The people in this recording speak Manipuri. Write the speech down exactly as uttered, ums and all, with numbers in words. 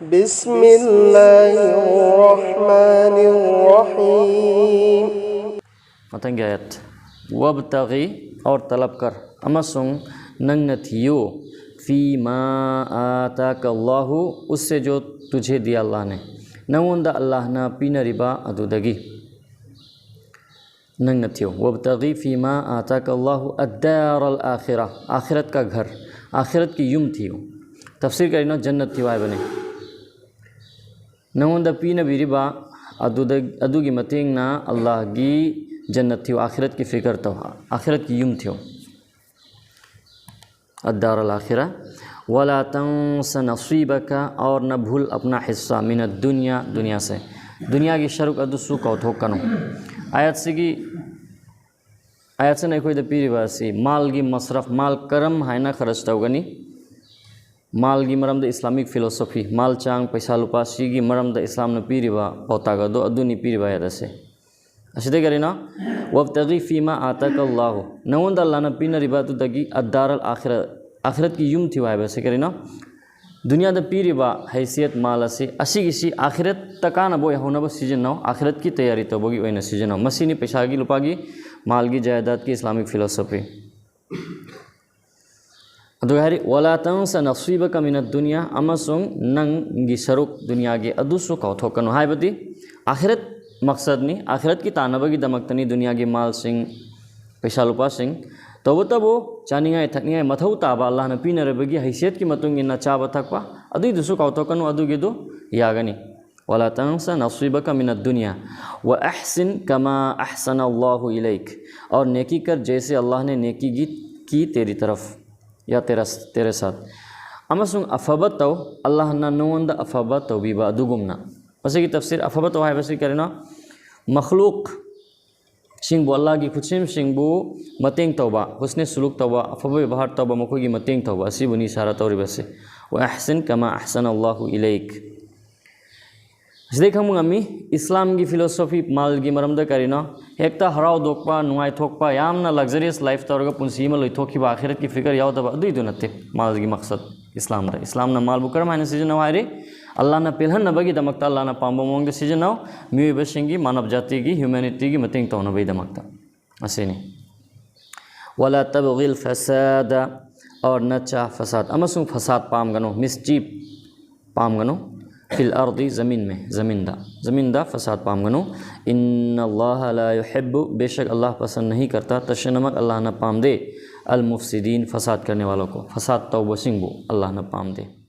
بسم الله الرحمن الرحيم. ꯃꯊꯪꯒꯤ ꯑꯥꯌꯠ, "ꯋꯥꯕꯇꯒꯤ ꯑꯣર ꯇꯂꯕ ꯀꯔ, ꯑꯃꯁꯨꯡ ꯅꯪꯅ ꯊꯤꯌꯨ, ꯐꯤꯃꯥ ꯑꯥꯇꯥꯀ ꯑꯜꯂꯥꯍꯨ, ꯎꯁꯁꯦ ꯖꯣ ꯇꯨꯖꯦ ꯗꯤꯌꯥ ꯑꯜꯂꯥꯍꯅꯦ, ꯅꯪꯉꯣꯟꯗ ꯑꯜꯂꯥꯍꯅ ꯄꯤꯅꯔꯤꯕ ꯑꯗꯨꯗꯒꯤ ꯅꯪꯅ ꯊꯤꯌꯨ꯫ ꯋꯥꯕꯇꯒꯤ ꯐꯤꯃꯥ ꯑꯥꯇꯥꯀ ꯑꯜꯂꯥꯍꯨ ꯑꯗꯗꯥꯔ ꯑꯜ ꯑꯥꯈꯤꯔꯥ, ꯑꯥꯈꯤꯔꯠ ꯀ ꯘꯔ, ꯑꯥꯈꯤꯔꯠꯀꯤ ꯌꯨꯝ ꯊꯤꯌꯨ꯫ ꯇꯐꯁꯤꯔ ꯀꯔꯤꯅꯣ? ꯖꯟꯅꯠ ꯊꯤꯌꯨ ꯍꯥꯏꯕꯅꯤ꯫ ꯅꯉꯣꯟꯗ ꯄꯤꯅꯕꯤꯔꯤꯕ ꯑꯗꯨꯗ, ꯑꯗꯨꯒꯤ ꯃꯇꯦꯡꯅ ꯑꯜꯂꯥꯍꯒꯤ ꯖꯟꯅꯠ ꯊꯤꯌꯨ, ꯑꯥꯈꯤꯔꯠꯀꯤ ꯐꯤꯀꯔ ꯇꯧ, ꯑꯥꯈꯤꯔꯠꯀꯤ ꯌꯨꯝ ꯊꯤꯌꯨ꯫ ꯑꯗꯗꯥꯔ ꯑꯜ ꯑꯥꯈꯤꯔꯥ꯫ ꯋꯥꯂꯥ ꯇꯟꯁ ꯅꯁꯤꯕꯀ, ꯑꯣꯔ ꯅ ꯚꯨꯜ ꯑꯞꯅꯥ ꯍꯤꯁꯥ, ꯃꯤꯅ ꯗꯨꯅꯤꯌꯥ, ꯗꯨꯅꯤꯌꯥ ꯁꯦ, ꯗꯨꯅꯤꯌꯥꯒꯤ ꯁꯔꯨꯛ ꯑꯗꯨꯁꯨ ꯀꯥꯎꯊꯣꯛꯀꯅꯨ꯫ ꯑꯥꯌꯠꯁꯤꯒꯤ, ꯑꯥꯌꯠꯁꯤꯅ ꯑꯩꯈꯣꯏꯗ ꯄꯤꯔꯤꯕ ꯑꯁꯤ ꯃꯥꯜꯒꯤ ꯃꯁꯔꯐ, ꯃꯥꯜ ꯀꯔꯝ ꯍꯥꯏꯅ ꯈꯔꯆ ꯇꯧꯒꯅꯤ, ꯃꯥꯜꯒꯤ ꯃꯔꯝꯗ ꯏꯁꯂꯥꯃꯤꯛ ꯐꯤꯂꯣꯁꯣꯐꯤ, ꯃꯥꯜ ꯆꯥꯡ, ꯄꯩꯁꯥ ꯂꯨꯄꯥ, ꯁꯤꯒꯤ ꯃꯔꯝꯗ ꯏꯁꯂꯥꯝꯅ ꯄꯤꯔꯤꯕ ꯄꯥꯎꯇꯥꯛ ꯑꯗꯣ ꯑꯗꯨꯅꯤ ꯄꯤꯔꯤꯕ ꯑꯥꯌꯠ ꯑꯁꯦ꯫ ꯑꯁꯤꯗ ꯀꯔꯤꯅꯣ? "ꯋꯥꯕꯇꯒꯤ ꯐꯤꯃꯥ ꯑꯥꯇꯥꯀ ꯑꯜꯂꯥꯍꯨ", ꯅꯉꯣꯟꯗ ꯑꯜꯂꯥꯍꯅ ꯄꯤꯅꯔꯤꯕ ꯑꯗꯨꯗꯒꯤ ꯑꯗꯗꯥꯔ ꯑꯜ ꯑꯥꯈꯤꯔꯥ, ꯑꯥꯈꯤꯔꯠꯀꯤ ꯌꯨꯝ ꯊꯤꯌꯨ ꯍꯥꯏꯕꯁꯤ ꯀꯔꯤꯅꯣ? ꯗꯨꯅꯤꯌꯥꯗ ꯄꯤꯔꯤꯕ ꯍꯩꯁꯤꯌꯠ, ꯃꯥꯜ ꯑꯁꯤ, ꯑꯁꯤꯒꯤꯁꯤ ꯑꯥꯈꯤꯔꯠꯇ ꯀꯥꯅꯕ ꯑꯣꯏꯍꯧꯅꯕ ꯁꯤꯖꯤꯟꯅꯧ, ꯑꯥꯈꯤꯔꯠꯀꯤ ꯇꯌꯥꯔꯤ ꯇꯧꯕꯒꯤ ꯑꯣꯏꯅ ꯁꯤꯖꯤꯟꯅꯧ꯫ ꯃꯁꯤꯅꯤ ꯄꯩꯁꯥꯒꯤ ꯂꯨꯄꯥꯒꯤ, ꯃꯥꯜꯒꯤ, ꯖꯥꯏꯗꯥꯗꯀꯤ ꯏꯁꯂꯥꯃꯤꯛ ꯐꯤꯂꯣꯁꯣꯐꯤ꯫ ꯑꯗꯨꯒ ꯍꯥꯏꯔꯤ, "ꯋꯥꯂꯥ ꯇꯟꯁ ꯅꯁꯤꯕꯀ ꯃꯤꯅ ꯗꯨꯅꯤꯌꯥ", ꯑꯃꯁꯨꯡ ꯅꯪꯒꯤ ꯁꯔꯨꯛ ꯗꯨꯅꯤꯌꯥꯒꯤ ꯑꯗꯨꯁꯨ ꯀꯥꯎꯊꯣꯛꯀꯅꯨ꯫ ꯍꯥꯏꯕꯗꯤ ꯑꯥꯈꯤꯔꯠ ꯃꯛꯁꯗꯅꯤ, ꯑꯥꯈꯤꯔꯠꯀꯤ ꯇꯥꯟꯅꯕꯒꯤꯗꯃꯛꯇꯅꯤ ꯗꯨꯅꯤꯌꯥꯒꯤ ꯃꯥꯜꯁꯤꯡ, ꯄꯩꯁꯥ ꯂꯨꯄꯥꯁꯤꯡ꯫ ꯇꯧꯕꯇꯕꯨ ꯆꯥꯅꯤꯡꯉꯥꯏ ꯊꯛꯅꯤꯡꯉꯥꯏ ꯃꯊꯧ ꯇꯥꯕ, ꯑꯜꯂꯥꯍꯅ ꯄꯤꯅꯔꯕꯒꯤ ꯍꯩꯁꯤꯌꯠꯀꯤ ꯃꯇꯨꯡ ꯏꯟꯅ ꯆꯥꯕ ꯊꯛꯄ, ꯑꯗꯨꯏꯗꯨꯁꯨ ꯀꯥꯎꯊꯣꯛꯀꯅꯨ, ꯑꯗꯨꯒꯤꯗꯨ ꯌꯥꯒꯅꯤ꯫ "ꯋꯥꯂꯥ ꯇꯟꯁ ꯅꯁꯤꯕꯀ ꯃꯤꯅ ꯗꯨꯅꯤꯌꯥ ꯋꯥ ꯑꯍꯁꯤꯟ ꯀꯃꯥ ꯑꯍꯁꯟ ꯑꯜꯂꯥꯍꯨ ꯏꯂꯩꯛ, ꯑꯣꯔ ꯅꯦꯀꯤ ꯀꯔ ꯖꯩꯁꯦ ꯑꯜꯂꯥꯍ ꯅꯦ ꯅꯦꯀꯤ ꯀꯤ, ꯀꯤ ꯇꯦꯔꯤ ꯇꯔꯐ ꯌꯥ ꯇꯦꯔꯥ, ꯇꯦꯔꯦ ꯁꯥꯊ꯫ ꯑꯃꯁꯨꯡ ꯑꯐꯕ ꯇꯧ, ꯑꯜꯂꯥꯍꯅ ꯅꯉꯣꯟꯗ ꯑꯐꯕ ꯇꯧꯕꯤꯕ ꯑꯗꯨꯒꯨꯝꯅ꯫ ꯃꯁꯤꯒꯤ ꯇꯐꯁꯤꯔ, ꯑꯐꯕ ꯇꯧ ꯍꯥꯏꯕꯁꯤ ꯀꯔꯤꯅꯣ? ꯃꯈꯂꯨꯛ ꯁꯤꯡꯕꯨ, ꯑꯜꯂꯥꯍꯒꯤ ꯈꯨꯠꯁꯦꯝꯁꯤꯡꯕꯨ ꯃꯇꯦꯡ ꯇꯧꯕ, ꯍꯨꯁꯅꯦ ꯁꯨꯂꯨꯛ ꯇꯧꯕ, ꯑꯐꯕ ꯕꯦꯕꯥꯔ ꯇꯧꯕ, ꯃꯈꯣꯏꯒꯤ ꯃꯇꯦꯡ ꯇꯧꯕ ꯑꯁꯤꯕꯨꯅꯤ ꯏꯁꯥꯔꯥ ꯇꯧꯔꯤꯕꯁꯤ꯫ "ꯋꯥ ꯑꯍꯁꯤꯟ ꯀꯃꯥ ꯑꯍꯁꯟ ꯑꯜꯂꯥꯍꯨ ꯏꯂꯩꯛ"꯫ ꯑꯁꯤꯗꯩ ꯈꯪꯕ ꯉꯝꯃꯤ, ꯏꯁꯂꯥꯝꯒꯤ ꯐꯤꯂꯣꯁꯣꯐꯤ ꯃꯥꯜꯒꯤ ꯃꯔꯝꯗ ꯀꯔꯤꯅꯣ? ꯍꯦꯛꯇ ꯍꯔꯥꯎꯗꯣꯛꯄ, ꯅꯨꯡꯉꯥꯏꯊꯣꯛꯄ, ꯌꯥꯝꯅ ꯂꯛꯖꯔꯤꯌꯁ ꯂꯥꯏꯐ ꯇꯧꯔꯒ ꯄꯨꯟꯁꯤ ꯑꯃ ꯂꯣꯏꯊꯣꯛꯈꯤꯕ, ꯑꯥꯈꯤꯔꯠꯀꯤ ꯐꯤꯀꯔ ꯌꯥꯎꯗꯕ, ꯑꯗꯨꯏꯗꯨ ꯅꯠꯇꯦ ꯃꯥꯜꯒꯤ ꯃꯛꯁꯗ ꯏꯁꯂꯥꯝꯗ꯫ ꯏꯁꯂꯥꯝꯅ ꯃꯥꯜꯕꯨ ꯀꯔꯝ ꯍꯥꯏꯅ ꯁꯤꯖꯤꯟꯅꯧ ꯍꯥꯏꯔꯤ? ꯑꯜꯂꯥꯍꯅ ꯄꯦꯜꯍꯟꯅꯕꯒꯤꯗꯃꯛꯇ ꯑꯜꯂꯥꯍꯅ ꯄꯥꯝꯕ ꯃꯑꯣꯡꯗ ꯁꯤꯖꯤꯟꯅꯧ꯫ ꯃꯤꯑꯣꯏꯕꯁꯤꯡꯒꯤ, ꯃꯥꯅꯕ ꯖꯥꯇꯤꯒꯤ, ꯍ꯭ꯌꯨꯃꯦꯅꯤꯇꯤꯒꯤ ꯃꯇꯦꯡ ꯇꯧꯅꯕꯒꯤꯗꯃꯛꯇ꯫ ꯑꯁꯤꯅꯤ꯫ "ꯋꯥꯂꯥ ꯇꯕꯒꯤꯜ ꯐꯁꯥꯗ", ꯑꯣꯔ ꯅꯆꯥ ꯐꯁꯥꯗ, ꯑꯃꯁꯨꯡ ꯐꯁꯥꯗ ꯄꯥꯝꯒꯅꯨ, ꯃꯤꯁꯆꯤꯞ ꯄꯥꯝꯒꯅꯨ꯫ "ꯐꯤꯜ ꯑꯔꯗꯤ", ꯖꯃꯤꯟ ꯃꯦ, ꯖꯃꯤꯟꯗ, ꯖꯃꯤꯟꯗ ꯐꯁꯥꯗ ꯄꯥꯝꯒꯅꯨ꯫ "ꯏꯟꯅ ꯑꯜꯂꯥꯍ ꯂꯥ ꯌꯨꯍꯤꯕꯨ", ꯕꯦꯁꯛ ꯑꯜꯂꯥꯍ ꯄꯁꯟꯗ ꯅꯍꯤ ꯀꯔꯇꯥ, ꯇꯁꯦꯡꯅꯃꯛ ꯑꯜꯂꯥꯍꯅ ꯄꯥꯝꯗꯦ꯫ "ꯑꯜ ꯃꯨꯐꯁꯤꯗꯤꯟ", ꯐꯁꯥꯗ ꯀꯔꯅꯦ ꯋꯥꯂꯣ ꯀꯣ, ꯐꯁꯥꯗ ꯇꯧꯕꯁꯤꯡꯕꯨ ꯑꯜꯂꯥꯍꯅ ꯄꯥꯝꯗꯦ꯫